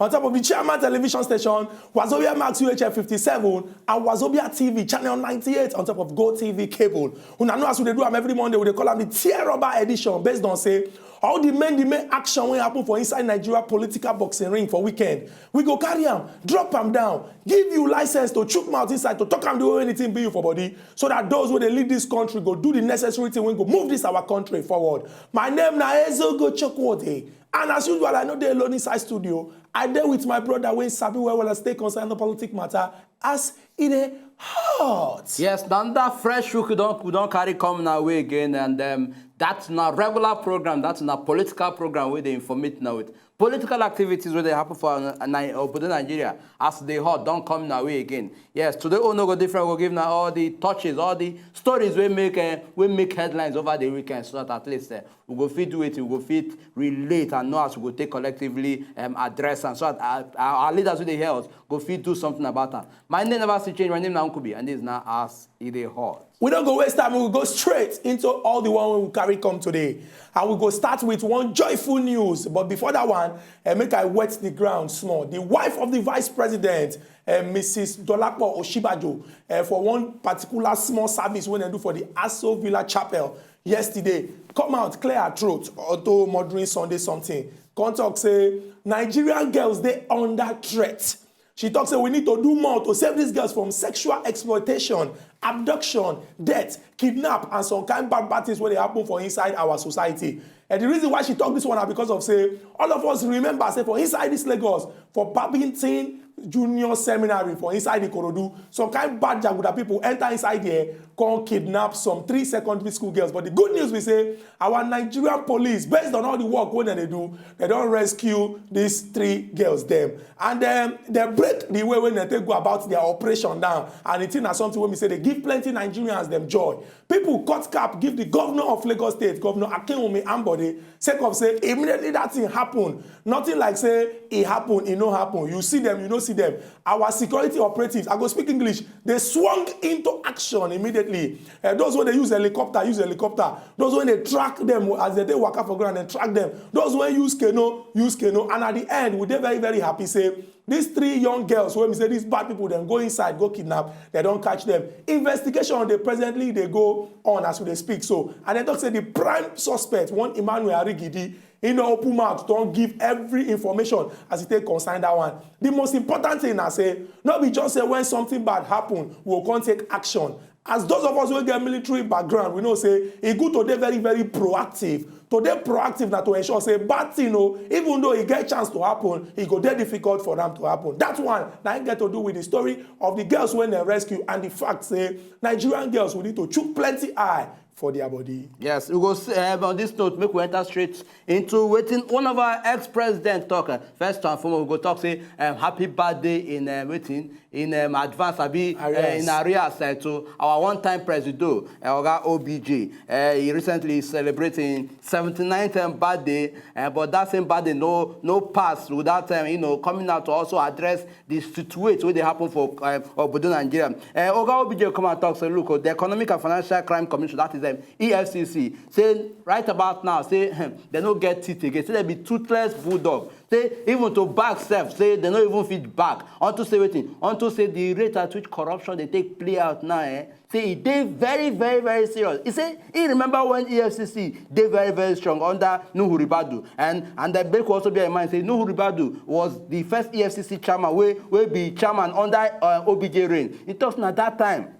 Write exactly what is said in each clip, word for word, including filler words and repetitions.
On top of the Chairman Television Station, Wazobia Max U H F fifty-seven, and Wazobia T V Channel ninety-eight on top of Go T V cable. Una know as we dey do am every Monday, we dey call am the Tear Rubber Edition, based on say all the main the main action wey happen for inside Nigeria political boxing ring for weekend. We go carry am, drop am down, give you license to chook mouth inside, to talk am the way anything be you for body, so that those wey dey lead this country go do the necessary thing wey go move this our country forward. My name na Ezogo Chukwuode, and as usual, I no dey alone inside studio. I dey with my brother wey sabi well well as take concern the politic matter as e dey hot. Yes, na another fresh hook we don we don carry come na way again, and um, that's na regular program, that's na political program wey dey informate na with political activities wey dey happen for uh, Ni- obodo Nigeria as e dey hot don come na way again. Yes, today own no go different. We go give na all the touches, all the stories wey make uh, wey make headlines over the weekend, so that at least uh, we go fit do it, we go fit relate and know as we go take collectively um, address and so that our, our leaders wey dey hear us go fit do something about am. My name never still change. My name na Nkubi, and this na as e dey hot. We don't go waste time, we go straight into all the one we carry come today. And we go start with one joyful news. But before that one, uh, make I wet the ground small. The wife of the vice president, uh, Missus Dolapo Oshibajo, uh, for one particular small service when they do for the Aso Villa Chapel yesterday, come out, clear her throat, although modern Sunday something. Come talk say Nigerian girls dey under threat. She talk say we need to do more to save these girls from sexual exploitation, abduction, death, kidnap, and some kind bad bad things wey dey happen for inside our society. And the reason why she talk this one na because of say all of us remember say for inside this Lagos, for Babington Junior Seminary for inside Ikorodu, some kind bad jaguda people enter inside there, come kidnap some three secondary school girls. But the good news be say our Nigerian police, based on all the work wey dem dey do, dem don rescue these three girls dem. And um, dem break the way wey dem take go about their operation now. And the thing na something wey be say dey give plenty Nigerians dem joy. People cut cap give the governor of Lagos State, Governor Akinwumi Ambode, sake of say immediately that thing happen, nothing like say e happen, e no happen. You see them, you no see them. Our security operatives, I go speak English, they swung into action immediately. Uh, those wey dey use helicopter, use helicopter. Those wey dey track them as they dey waka for ground and track them. Those wey use canoe, use canoe. And at the end, we dey very very happy say these three young girls wey be say these bad people dem go inside go kidnap, dem don catch them. Investigation dey presently dey go on as we dey speak so, and dem talk say the prime suspect, one Emmanuel Arigidi, he no open mouth don give every information as e take concern that one. The most important thing na say no be just say when something bad happen we go come take action. As those of us wey get military background, we know say e good to dey very very proactive. To dey proactive na to ensure say bad thing o, even though e get chance to happen, e go dey difficult for am to happen. That one na im get to do with the story of the girls wey dem rescue and the fact say Nigerian girls, we need to chook plenty eye for their body. Yes, we go see, um, on this note, make we enter straight into wetin one of our ex-president talk. Uh, first and foremost, we go talk say um, happy birthday in uh, wetin in um, advance, abi uh, Arrears. In arrears uh, to our one-time presido, uh, Oga O B J. Uh, he recently is celebrating seventy-ninth um, birthday, uh, but that same birthday no no pass without um, you know, coming out to also address the situation wey dey happen for um, obodo Nigeria. Uh, Oga O B J come and talk say, look, oh, the Economic and Financial Crime Commission, that is um, E F C C, say right about now, say um, they no get teeth again. Say they be toothless bulldog. Say even to back sef, say they no even fit back. Unto say wetin? Unto say the rate at which corruption dey take play out now, eh, say e dey very very very serious. E say e remember when E F C C dey very very strong under Nuhu Ribadu, and and then make we also bear in mind say Nuhu Ribadu was the first E F C C chairman wey wey be chairman under uh, O B J reign. He talk say na that time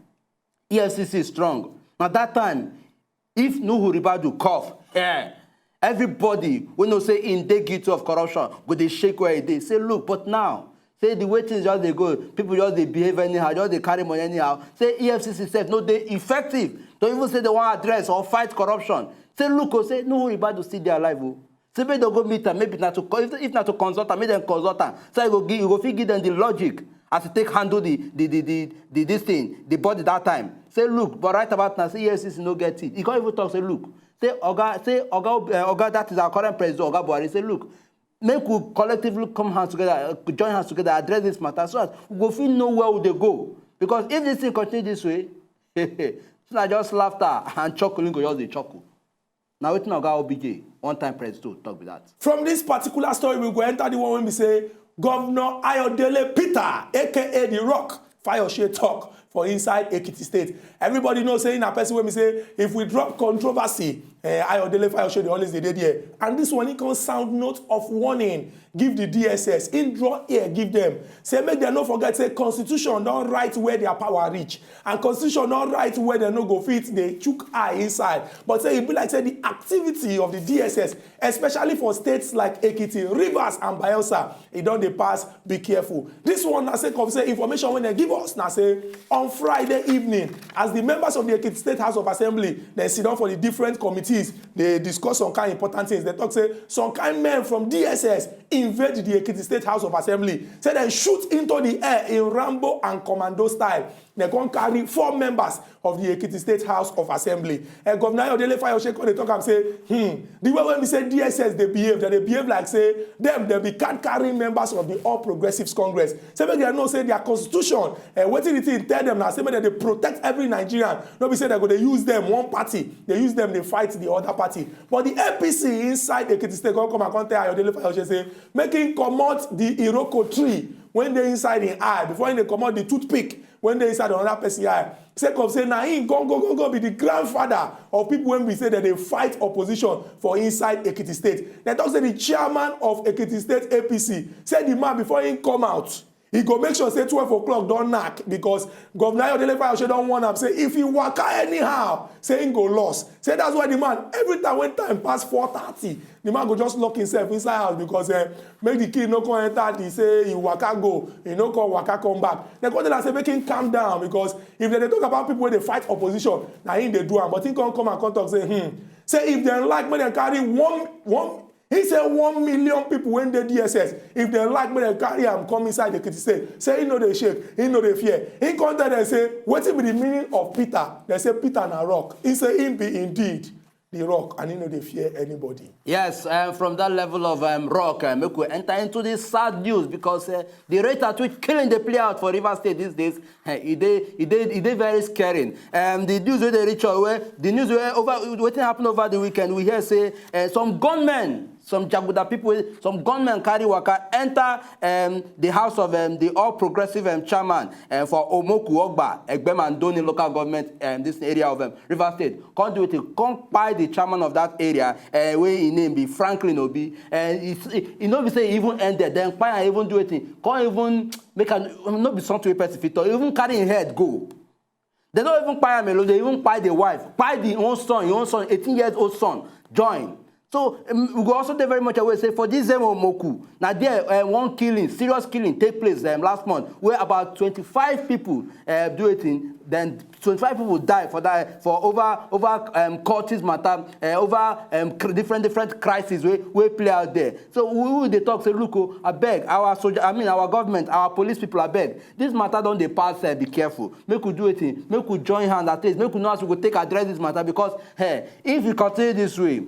E F C C strong. Na that time if Nuhu Ribadu cough, eh, everybody wey know say im dey guilty of corruption go dey shake where e dey. Say look, but now say the way things just dey go, people just dey behave anyhow, just dey carry money anyhow. Say E F C C sef no dey effective to even say they wan address or fight corruption. Say look o, say Nuhu Ribadu still dey alive o. Say make dem go meet am, maybe na to co- if, if na to consult am, make dem consult am. So you go give, you go fit give dem the logic as to take handle the the the the, the this thing, the body that time. Say look, but right about now, say E F C C no get it. He come even talk say look, say oga, say oga, uh, oga that is our current president, Oga Buhari. Say look, make we collectively come hands together, uh, join hands together, address this matter so that we go fit know where we dey go. Because if this thing continue this way, so na just laughter and chuckling go just dey chuckle. Na wetin Oga O B J, one time president, talk be that. From this particular story, we go enter the one wey be say Governor Ayodele Peter, aka The Rock, Fayoshe talk for inside Ekiti State. Everybody knows saying a person when we say if we drop controversy, uh, Ayodele Fayoshe dey always dey there. And this one he can sound note of warning, give the D S S, in draw ear, give them. Say make them not forget say constitution don't write where their power reach, and constitution don't write where they no go fit they chook eye inside. But say it be like say the activity of the D S S, especially for states like Ekiti, Rivers, and Bayelsa, it don't they pass. Be careful. This one na sake of say information when they give us na say on Friday evening, as the members of the Ekiti State House of Assembly they sit down for the different committees, they discuss some kind important things. They talk say some kind men from D S S invade the Ekiti State House of Assembly, say they shoot into the air in Rambo and Commando style. They can carry four members of the Ekiti State House of Assembly. Uh, Governor Ayodele Fayoshe come dey talk am say, hmm, the way when we say D S S they behave, that they behave like say them they be card carrying members of the All Progressives Congress. Say make they know say their constitution, uh, wetin the thing tell them now, say make they protect every Nigerian. No be say they go they use them one party, they use them they fight the other party. But the A P C inside Ekiti State come come and come tell Ayodele Fayoshe say make him comot the Iroko tree when they inside in eye before they comot the toothpick when they inside another person eye. Sake of say na him go go go go be the grandfather of people when we say that they fight opposition for inside Ekiti State. They talk say the chairman of Ekiti State A P C say the man before him come out, he go make sure say twelve o'clock don't knock because Governor Ayodele Fayoshe don't want him say if he waka anyhow, say he go lost. Say that's why the man every time when time pass four thirty, the man go just lock himself inside house because uh, make the kid no come enter the say he waka go, he no come waka come back. They go tell am say make him calm down because if they dey talk about people wey dey fight opposition, na him dey do am. But him come come and come talk say, hmm, say if dem like make dem carry one one, he say one million people wey dey D S S, if dem like make dem carry am come inside Ekiti State, say he no dey shake, he no dey fear. He come tell dem say wetin be the meaning of Peter? Dem say Peter na rock. He say him be indeed the rock and he no dey fear anybody. Yes, um, from that level of um, rock, uh, make we enter into this sad news because uh, the rate at which killing dey play out for Rivers State these days, uh, e dey e dey e dey very scaring. Um, the news wey dey reach us, wey the news wey over wetin happen over the weekend, we hear say uh, some gunmen, some jaguda people, wey- some gunmen carry waka enter um, the house of um, the All Progressive um, chairman um, for Omoku Ogba, Egbemandoni local government, um, this area of um, Rivers State. Come do wetin? Come kpai the chairman of that area, uh, wey him name be Franklin Obi. And e e- e no be say e even end there. Dem kpai am even do wetin? Come even make am no be something wey person fit talk. Even carry him head go. Dem no even kpai am alone. Dem even kpai the wife, kpai the own son, him own son, eighteen years old son, join. So um, we go also dey very much aware say for this same Omoku, na there uh, one killing, serious killing take place um, last month, where about twenty-five people uh, do wetin, then twenty-five people die for that for over over um, cultist matter, uh, over um, cr- different different crises wey wey play out there. So we we dey talk say look o, abeg our soldier, I mean our government, our police people, abeg this matter don dey pass. Uh, be careful, make we do wetin, make we join hand at least, make we know as we go take address this matter because hey, if we continue this way,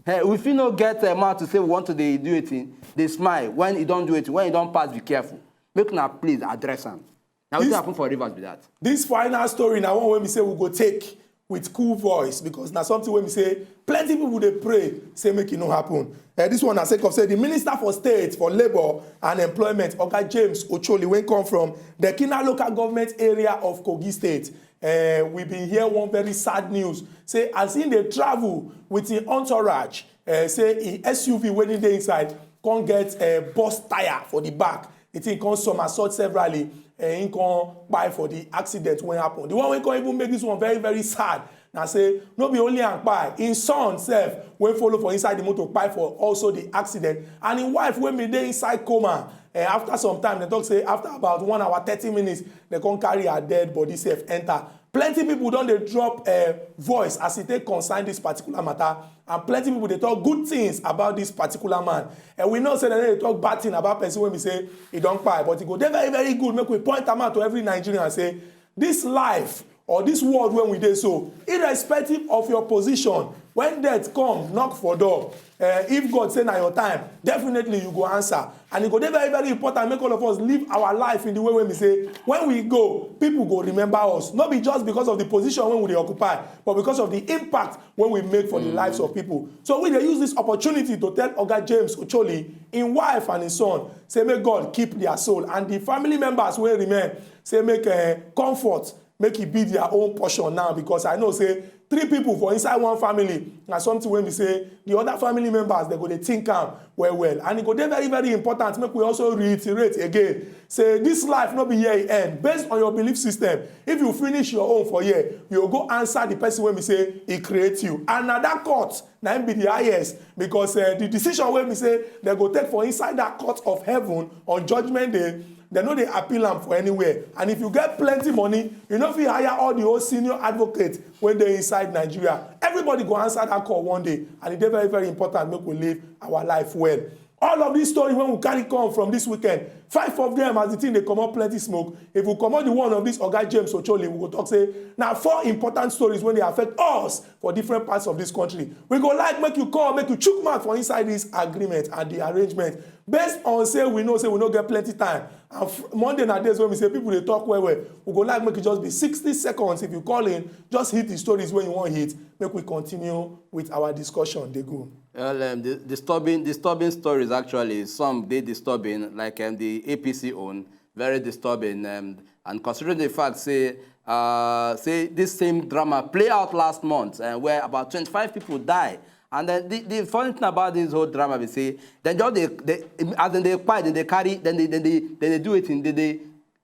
hey, we fit no get uh, mouth to say we want to dey do wetin, dey smile when e don do wetin, when e don pass. Be careful, make una please address am. Na wetin This- happen for Rivers be that. This final story na one wey we say we go take with cool voice because na something wey we say plenty people dey pray say make e no happen. Uh, this one na sake of say the minister for state for labour and employment, Oga James Ocholi, wey come from the Kina local government area of Kogi State, uh, we bin hear one very sad news say as im dey travel with im entourage, uh, say im S U V wey im dey inside come get uh, burst tyre for the back. The thing come somersault severally, uh, im come kpai for the accident wey happen. The one wey come even make this one very very sad na say no be only am kpai, im son sef wey follow for inside the motor kpai for also the accident, and im wife wey bin dey inside coma. Uh, after some time, dem talk say after about one hour thirty minutes, dem come carry her dead body sef enter. Plenty people don dey drop uh, voice as e take concern this particular matter, and plenty people dey talk good things about this particular man. And we know say dem no dey talk bad thing about person wey be say e don kpai, but e go dey very very good make we point am out to every Nigerian say this life or this world wey we dey so, irrespective of your position, When death come knock for door, uh, if God say na your time, definitely you go answer. And e go dey very, very important make all of us live our life in the way wey we say, when we go, people go remember us, not be just because of the position wey we dey occupy, but because of the impact wey we make for the lives of people. So we dey use this opportunity to tell Oga James Ocholi, im wife and im son, say make God keep their soul, and the family members wey remain, say make uh, comfort make e be their own portion now, because I know say three people for inside one family na something wey be say the other family members, they go dey think am well well. And e go dey very, very important make we also reiterate again say this life no be here e end. Based on your belief system, if you finish your own for here, you go answer the person wey be say e create you, and na that court na im be the highest, because uh, the decision wey be say they go take for inside that court of heaven on judgment day, they no dey appeal am for anywhere. And if you get plenty money, you no fit hire all the whole senior advocate wey dey inside Nigeria. Everybody go answer that call one day, and e dey very, very important make we live our life well. All of these stories wey we carry come from this weekend, five of them, as the thing dey comot plenty smoke. If we comot the one of this Oga James Ocholi, we go talk say na four important stories wey dey affect us for different parts of this country. We go like make you call, make you chook mouth for inside this agreement and the arrangement. Based on say we know say we no get plenty time, and Monday na days wey we say people dey talk well well, we go like make it just be sixty seconds. If you call in, just hit the stories wey you wan hit, make we continue with our discussion dey go. Well, um, the disturbing, disturbing stories actually. Some dey disturbing, like um, the A P C own, very disturbing. Um, and considering the fact, say, uh, say this same drama play out last month, uh, where about twenty-five people die. And then the, the funny thing about this whole drama be say, then just they, they as in they quiet, then they carry, then they, then they, then they do it in, they, they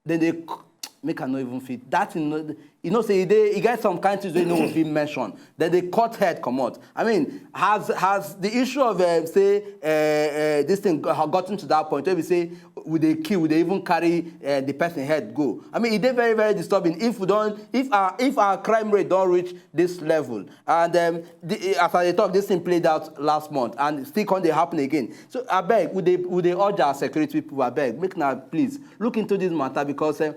then they make I no even fit that thing. You know say e dey, e get some kind things wey no go fit mention. Then they cut head comot. I mean, has has the issue of uh, say uh, uh, this thing gotten to that point where we say we dey kill, we dey even carry uh, the person head go? I mean, e dey very, very disturbing if we don't, if our, if our crime rate don't reach this level. And um, the, as I talk, this thing played out last month and still can dey happen again. So I beg, we dey, we dey urge our security people, I beg, make now please look into this matter, because um,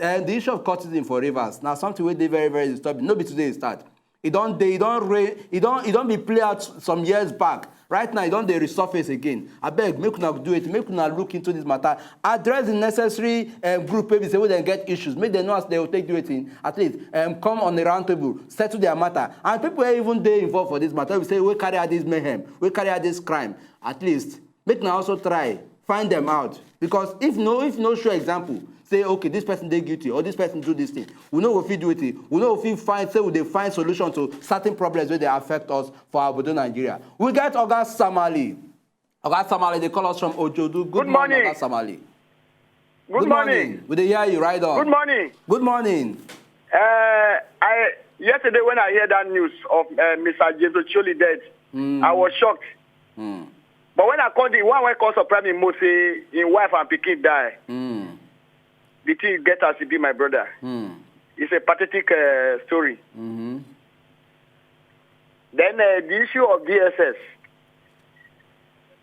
uh, the issue of cultism for Rivers now something wey dey very, very disturbing. No be today e start. E don dey, e don rain, e don, e don be play out some years back. Right now, e don dey resurface again. I beg, make una do it, make una look into this matter. Address the necessary um, group wey be say wey dem get issues, make dem know as dem go take do wetin. At least um, come on a round table, settle their matter. And people wey even dey involved for this matter, we say wey carry out this mayhem, wey carry out this crime, at least make na also try find them out, because if no, if no show example say okay, this person dey guilty or this person do this thing, we no go fit do it. We no go fit find say we dey find solution to certain problems wey dey affect us for our obodo Nigeria. We get Oga Samali. Oga Samali dey call us from Ojodu. Good morning, Oga Samali. Good morning. We dey hear you. Right on. Good morning. Good morning. Uh, I, yesterday when I hear that news of uh, Mister James Ocholi death, I was shocked. But when I call the one wey come surprise me most say him wife and pikin die. The thing get as e be, my brother. It's a pathetic uh, story. Then uh, the issue of D S S,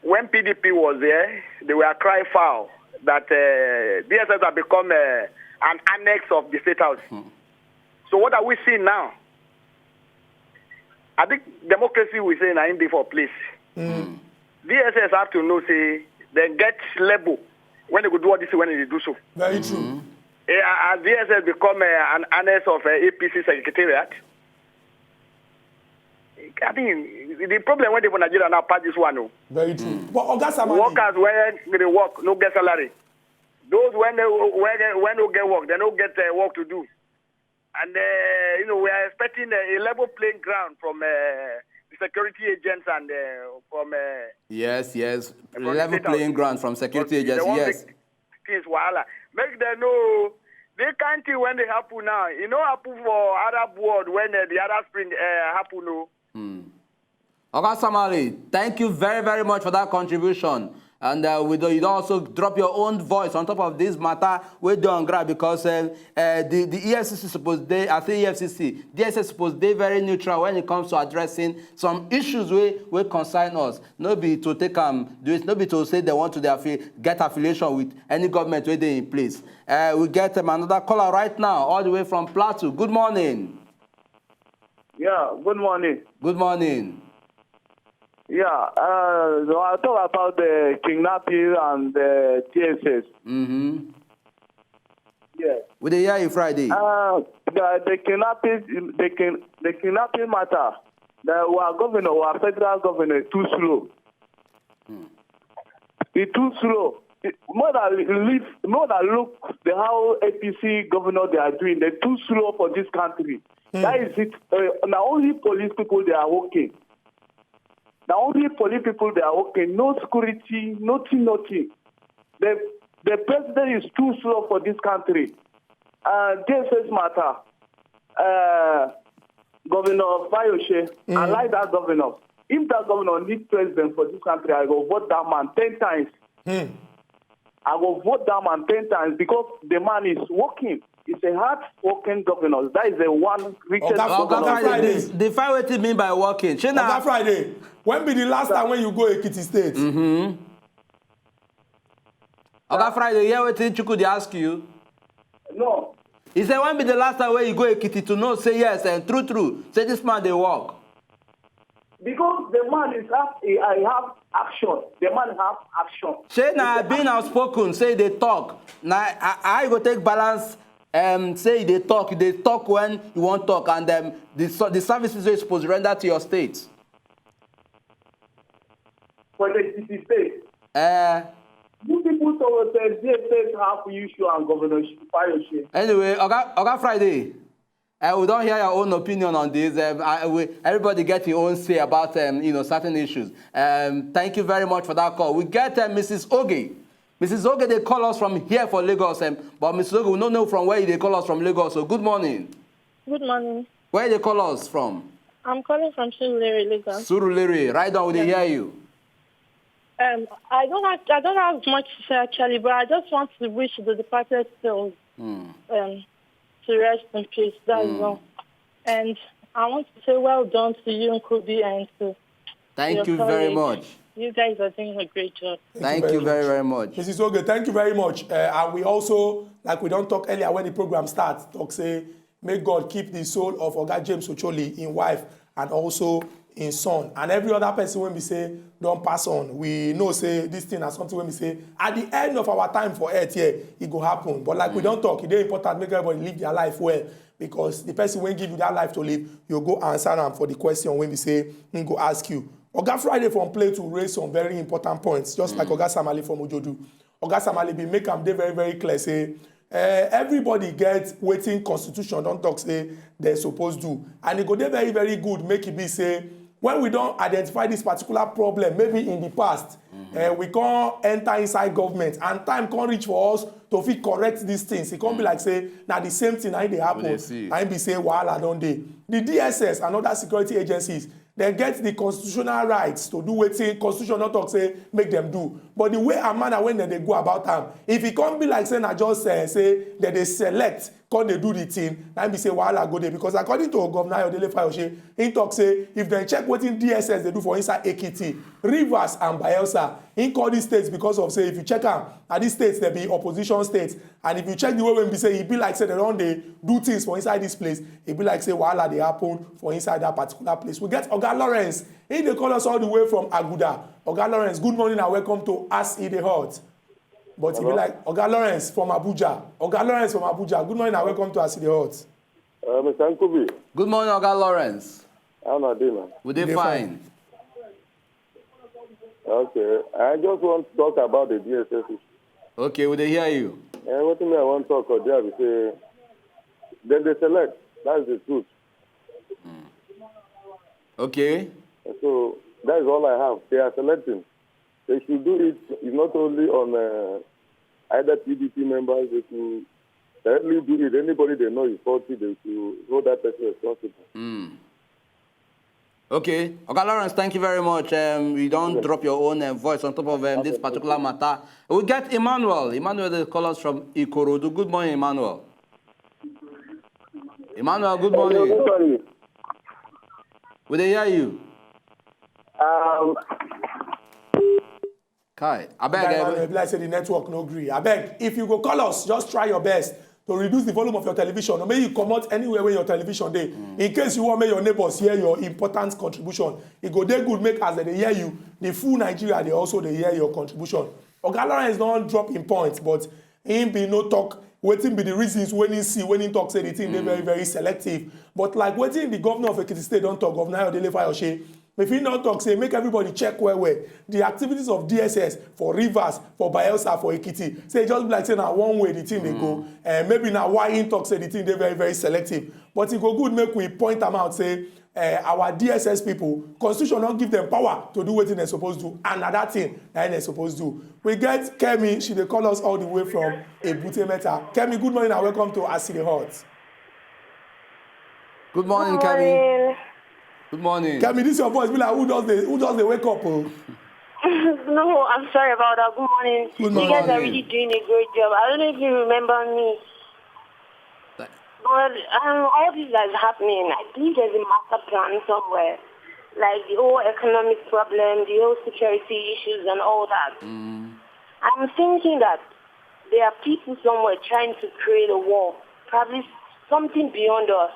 when P D P was there, they were crying foul that uh, D S S had become uh, an annex of the state house. So what are we seeing now? I think democracy we say na im dey for place. D S S have to know say dem get level when they go do all this thing when they do so. Very true. Eh, as D S S become uh, an annex of uh, A P C secretariat, I mean, the problem wey dey for Nigeria now pass this one o. Very true. But Oga Samani, workers wey dey work no get salary. Those wey no wey wey no get work, they no get uh, work to do. And uh, you know, we are expecting uh, a level playing ground from uh, the security agents and uh, from uh, Yes, yes. from the Level state house. Playing ground from security But they agents. Won't Yes. Make things wahala. Make them know the kind thing when they happen now. E no happen for Arab world when uh, the Arab Spring uh, happen. No. Oga Samali, thank you very, very much for that contribution. And uh, we do, you don also drop your own voice on top of this matter wey dey on ground, because uh, uh, the, the E F C C suppose dey, I say E F C C, D S S suppose dey very neutral when it comes to addressing some issues wey wey concern us. No be to take am do it, no be to say they want to dey affi get affiliation with any government wey dey in place. Uh, we get um, another caller right now, all the way from Plateau. Good morning. Yeah, good morning. Good morning. Yeah, uh, so I talk about the kidnapping and the D S S. Mm-hmm. Yeah. We dey hear you Friday. Uh, the, the kidnapping, the, kin, the kidnapping matter. The, our governor, our federal governor, is too slow. It's too slow. It- More than leave, more than look the how A P C governor they are doing. They're too slow for this country. That is it. Uh, now only police people they are working. Now only police people they are working. No security, nothing, nothing. The the president is too slow for this country. Uh, D S S matter. Uh, Governor Fayoshe, I like that governor. If that governor need president for this country, I go vote that man ten times. I go vote that man ten times because the man is working. He's a hard working governor. That is the one richest Oga, Oga Oga Friday, Friday. This, define wetin mean by working. Shey Oga na Friday, when be the last time when you go Ekiti State? Oga Friday, hear wetin Chuku dey ask you. No, He say when be the last time wey you go Ekiti to know say yes and true true say this man dey work. Because the man is have, I have action. The man have action. Shey na being outspoken say e dey talk na I, I go take balance um, say e dey talk e dey talk when you wan talk and um, the, so- the services wey you suppose render to your state. For the city state, Uh, you people told us that D S S have issue and Governor Fayoshe. Anyway, Oga, Oga Friday, uh, we don't hear your own opinion on this. Um, I, we, everybody get your own say about um, you know certain issues. Um, thank you very much for that call. We get uh, Missus Oge. Missus Oge, they call us from here for Lagos, um, but Missus Oge, we don't know from where they call us from Lagos. So good morning. Good morning. Where they call us from? I'm calling from Surulere, Lagos. Surulere. Right down, we dey hear you. Um, I don't have I don't have much to say actually, but I just want to wish the departed souls um to rest in peace. That's all. And I want to say well done to you, Nkubi, and to Thank your you very colleagues. Much. You guys are doing a great job. Thank you very, very much. Missus Oge, thank you very much. Uh, and we also, like we don't talk earlier when the program starts, talk say, may God keep the soul of Oga James Ocholi in wife and also in son. And every other person when we say don't pass on, we know say this thing is something when we say at the end of our time for earth here, it go happen. But like we don't talk, it dey important make everybody live their life well because the person when give you that life to live, you go answer am for the question when we say he go ask you. Oga Friday from play to raise some very important points, just like Oga Samali from Ojodu. Oga Samali bin make am dey very very clear say uh, everybody get wetin constitution don talk say dem suppose do, and e go dey very very good make e be say when we don identify this particular problem maybe in the past, uh, we come enter inside government and time come reach for us to fit correct these things. E come be like say na the same thing na im dey happen. See. Na im be say wahala don dey. The D S S and other security agencies dem get the constitutional rights to do wetin constitution don talk say make dem do, but the way and manner wey dem dey go about am, if e come be like say na just uh, say dem dey select come dey do the thing, na im be say wahala go dey because according to Governor Ayodele Fayose, he talk say if dem check wetin D S S dey do for inside Ekiti, Rivers and Bayelsa, he call these states because of say if you check am, na these states dem be opposition states, and if you check the way wey be say e be like say dem don dey do things for inside this place, e be like say wahala dey happen for inside that particular place. We get Oga Lawrence, he dey call us all the way from Aguda. Oga Lawrence, good morning and welcome to As E Dey Hot. But e be Hello? Like Oga Lawrence from Abuja. Oga Lawrence from Abuja, good morning and welcome to As E Dey Hot. Uh, Mister Nkubi, Good morning, Oga Lawrence. How na dey now? We dey Dey fine. fine. Okay, I just want to talk about the D S S issue. Okay, we dey hear you. Uh, what me I want to talk about there be say dem dey select. That's the truth. Okay. So that is all I have. They are selecting. They should do it. It's not only on uh, either P D P members. They should directly do it. Anybody they know is faulty, they should hold that person responsible. Okay. Oga Lawrence, thank you very much. Um, you don't drop your own uh, voice on top of um, this particular matter. We get Emmanuel. Emmanuel, they call us from Ikorodu. Good morning, Emmanuel. Emmanuel, good morning. Sorry. We dey hear you. Um, Kai, I beg. Guy eh, Emmanuel, e be like say the network no gree. I beg, if you go call us, just try your best to reduce the volume of your television, or make you comot anywhere where your television dey. In case you want make your neighbors hear your important contribution, e go dey good make as dem dey hear you, the full Nigeria dey also dey hear your contribution. Oga Lawrence don drop im point, but im bin no talk wetin be the reasons wey im see when im talk say the thing dey very, very selective. But like wetin the governor of Ekiti State don talk, Governor Ayodele Fayose, if he don talk say make everybody check well well the activities of D S S for Rivers, for Bayelsa, for Ekiti, say e just be like say na one way the thing dey go. Eh, maybe na why im talk say the thing dey very, very selective. But e go good make we point am out say, eh, our D S S people, constitution don give them power to do wetin dem suppose do, and na that thing na im dem suppose do. We get Kemi, she dey call us all the way from Ebute Meta. Kemi, good morning and welcome to As E Dey Hot. Good morning, Kemi. Good morning. Kemi, this your voice be like who just dey who just dey wake up o. No, I'm sorry about that. Good morning. Good You guys are morning. Really doing a great job. I don't know if you remember me, Th- but um, all this that is happening, I believe there's a master plan somewhere. Like the whole economic problem, the whole security issues, and all that. I'm thinking that there are people somewhere trying to create a war, probably something beyond us.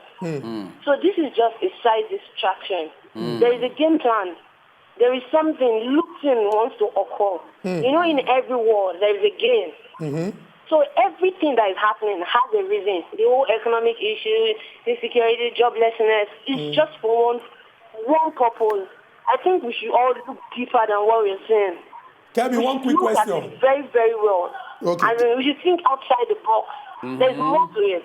So this is just a side distraction. There is a game plan. There is something looting wants to occur. You know, in every war, there is a game. So everything that is happening has a reason. The whole economic issue, insecurity, joblessness, is just for one one purpose. I think we should all look deeper than what we're seeing. Kemi, one quick Look at question. It very, very well. Okay. And we should think outside the box. There's more to it.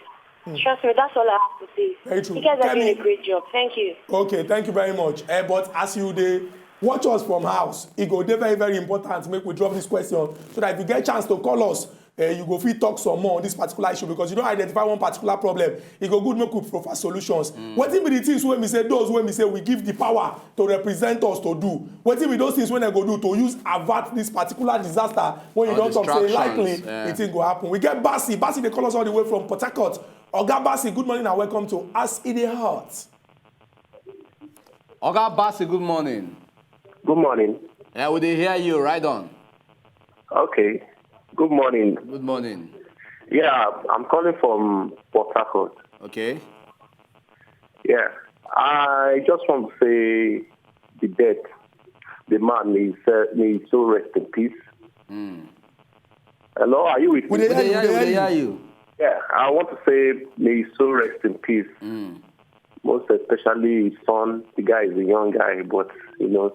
Trust me, that's all I have to say. Very true. You guys are doing Kemi- a great job. Thank you. Okay, thank you very much. Eh, but as you dey watch us from house, e go dey very, very important make we drop this question so that if you get chance to call us, eh, you go fit talk some more on this particular issue because you don identify one particular problem. E go good make we provide solutions. Wetin be the things wey be say those wey be say we give the power to represent us to do? Wetin be those things wey dem go do to use avert this particular disaster wey you Or don talk say distractions, likely yeah. The thing go happen? We get Basi. Basi dey call us all the way from Port Harcourt. Oga Basi, good morning and welcome to As E Dey Hot. Oga Basi, good morning. Good morning. Yeah, we dey hear you. Right on. Okay. Good morning. Good morning. Yeah, I'm calling from Port Harcourt. Okay. Yeah, I just want to say the death, the man may, uh, may his soul rest in peace. Hello, are you with We me? dey We dey hear you, hear you. we We dey dey hear hear you. You. Yeah, I want to say may his soul rest in peace. Most especially his son. The guy is a young guy, but you know,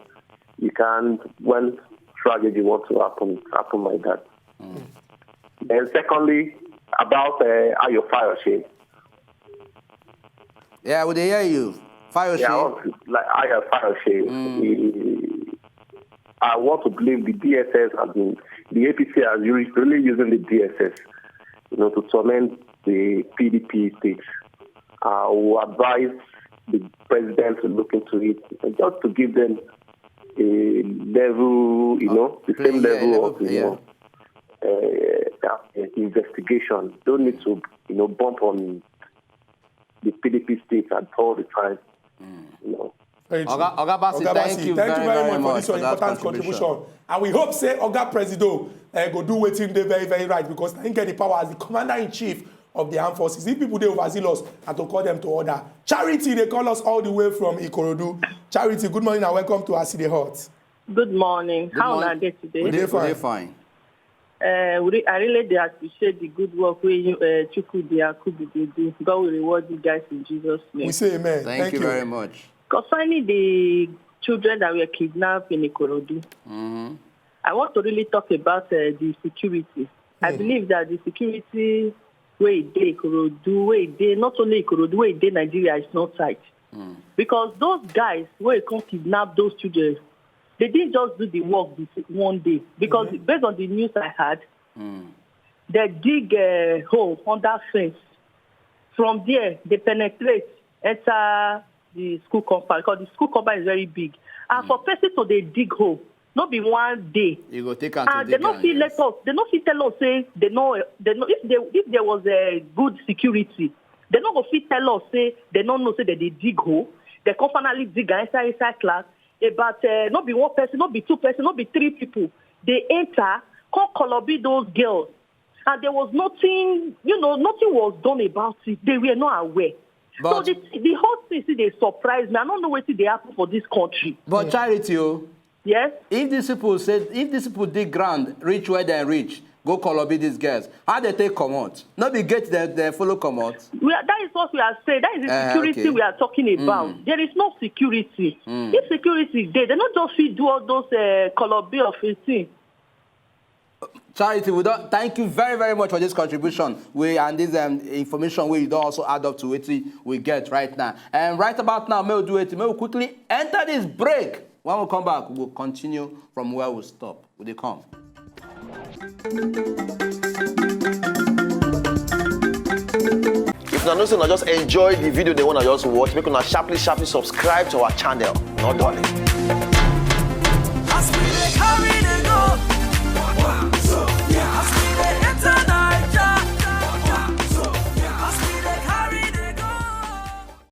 you can't when tragedy wants to happen, happen like that. And secondly, about uh, Ayo Fayose. Yeah, we dey hear you. Fire Yeah, I Oshie. want to, like Ayo Fayose. He- I want to blame the D S S and the, the A P C as you really using the D S S, you know, to torment the P D P state. I will advise the president to look into it, just to give them a level, you know, the Play- same yeah, level level- of, you yeah. know, uh, uh, investigation. Don't need to, you know, bump on the P D P state at all the time. You know. Very true. Oga, Oga Basi, Oga thank Basi, you thank very, you very very much for much this your for that important contribution. contribution. And we hope say Oga Presido uh, go do wetin dey very, very right because na him get the power as the commander in chief of the armed forces. If people dey overzealous and to call them to order. Charity dey call us all the way from Ikorodu. Charity, good morning and welcome to As E Dey Hot. Good morning. Good How morning. Are you today? We dey dey fine. We dey fine. Uh, we re- I really dey appreciate the good work wey you, uh, Chukwudi Akubi dey do. God will reward you guys in Jesus' name. We say amen. Thank, you, very much. Concerning the children that were kidnapped in Ikorodu, I want to really talk about uh, the security. I believe that the security wey dey Ikorodu, wey dey not only Ikorodu, wey dey Nigeria is not tight. Because those guys wey come kidnap those children, they didn't just do the work this one day. Because based on the news I had, they dig a hole under fence. From there, they penetrate, enter the school compound, because the school compound is very big. And for person to dey dig hole, no be one day. You go take am to And dig they no am, fit yes. Let us. They no fit tell us say they no. They no. If they if there was a good security, they no go fit tell us say they no know say they dey dig hole. They come finally dig am inside inside class. About uh, no be one person, no be two person, no be three people. They enter, come kolobi those girls. and there was nothing, you know, nothing was done about it. They were not aware. So But- the, the whole thing still dey surprise me. I don't know wetin dey happen for this country. But Charity, oh, Yes. if these people say, if these people dig ground, reach where they reach, go colobi these girls, how they take comot? No be gate they, they follow comot. We are, that is what we are saying. That is the Eh, security okay. we are talking about. There is no security. If security dey, they no just fit do all those uh, colobi of a thing. Charity, we don't thank you very, very much for this contribution. We and this um, information we don't also add up to it we get right now. And right about now, may we do it. May we quickly enter this break. When we come back, we'll continue from where we stop. Will they come? If una know say una just enjoy the video they wanna just watch, make una sharply sharply subscribe to our channel. No darling.